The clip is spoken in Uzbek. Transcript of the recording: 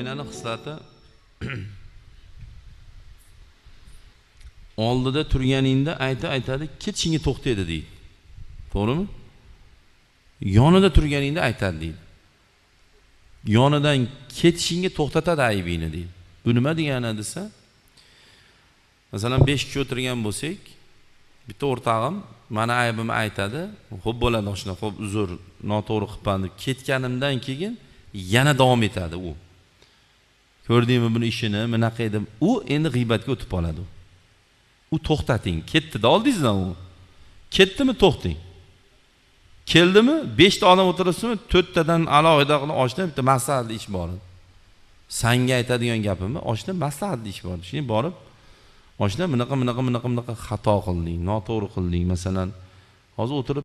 Oynani xislati oldida turganingda aytadi, ketishingga to'xtaydi deydi. To'g'rimi? Yonida turganingda aytadi deydi. Yonidan ketishingga to'xtatadi aybingni deydi. Bu nima degani desa, masalan 5 kishi o'tirgan bo'lsak, bitta o'rtog'im meni aybimni aytadi, xo'p bo'ladi oshna, xo'p uzr, noto'g'ri qilibman deb ketganimdan keyin yana davom etadi u. Ko'rdingmi buni ishini, bunaqa edi. U endi g'iybatga o'tib qoladi. U to'xtating, ketdi-da oldingizdan u. Ketdimi to'xting. Keldimi 5 ta odam o'tiribsizmi, 4 tadan alohida qilib oshna bitta maslahatli ish bor. Sanga aytadigan gapimni oshna maslahatli ish bor. Shuni borib oshna bunaqa bunaqa bunaqa bunaqa xato qilding, noto'g'ri qilding. Masalan, hozir o'tirib